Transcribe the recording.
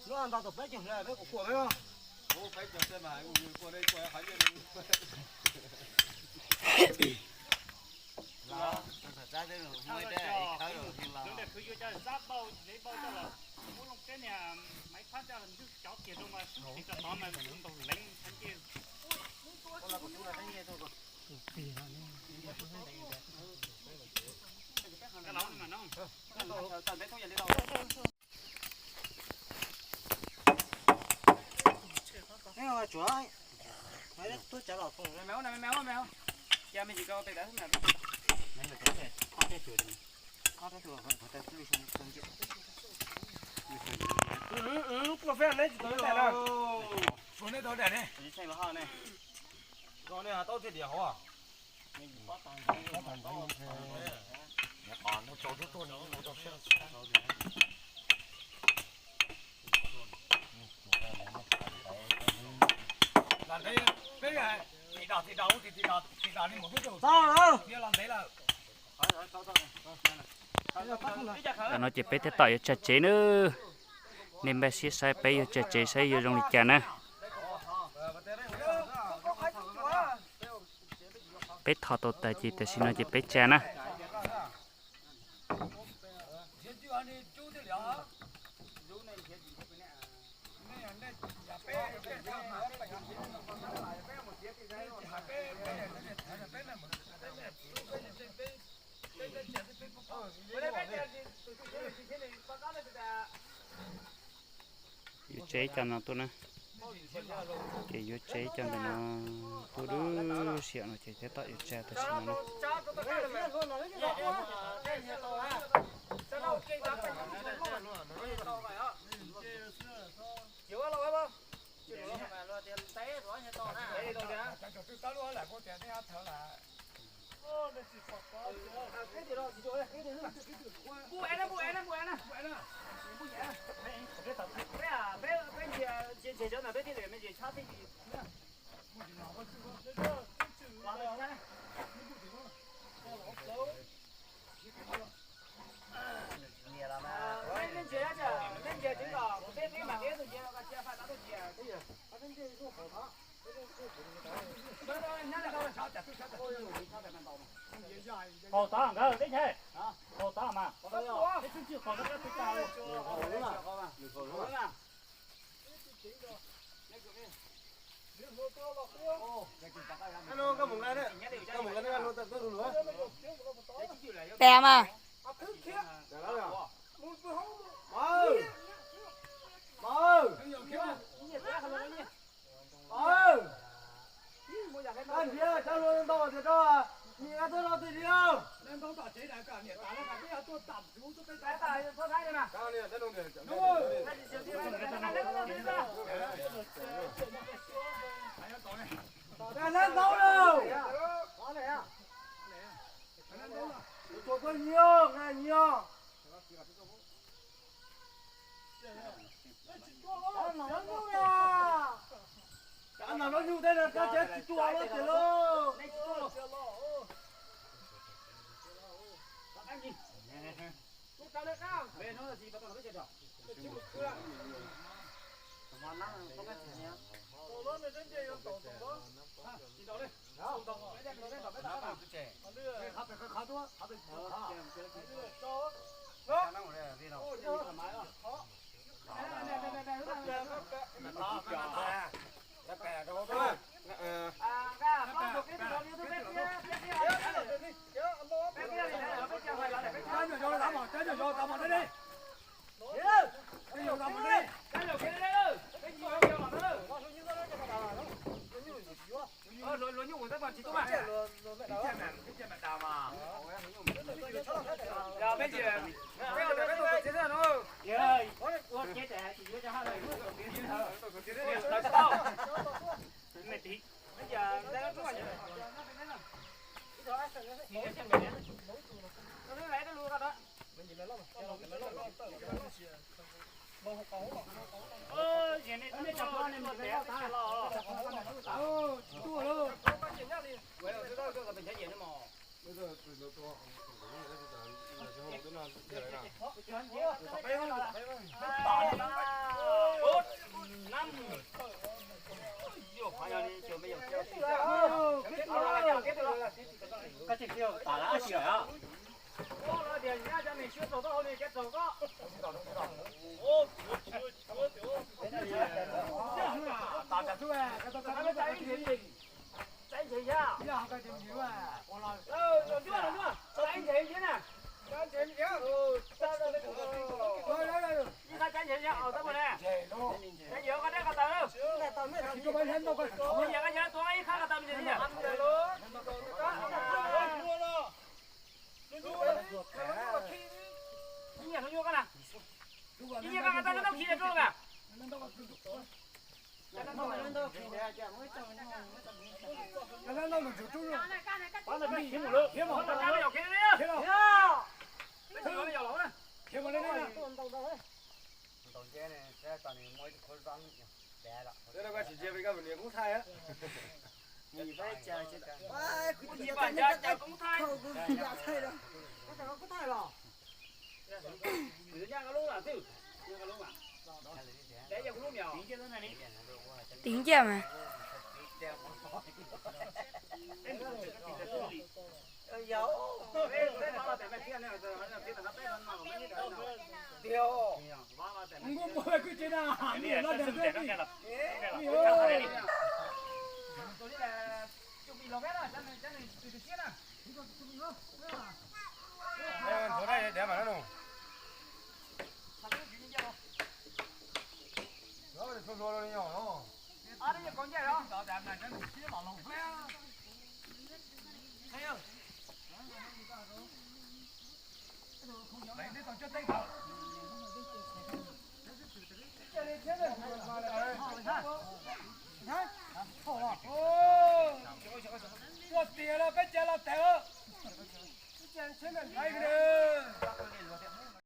Lub ntau tus peb cog hlawv peb kuv kuam peb. Tam no ces peb tab tom yuav tsa tsev nawb. Nej npaj siab saib peb yuav tsa tsev saib yuav zoo li cas na. Peb tho tau tas ces tam sim no ces peb tsa na. Yuav tsa ib co no tuaj na. Ces yuav tsa ib co ntawm no tuaj lub sij hawm no ces tab tom yuav tsa tam sim no na. Haus tod nkawd teb chaws, haus tod mas. Pem mas. Koj tsis tau tas lawm ib sim lawm. Tiv nciaj mas. Tuaj tiag los peb cav los tawm.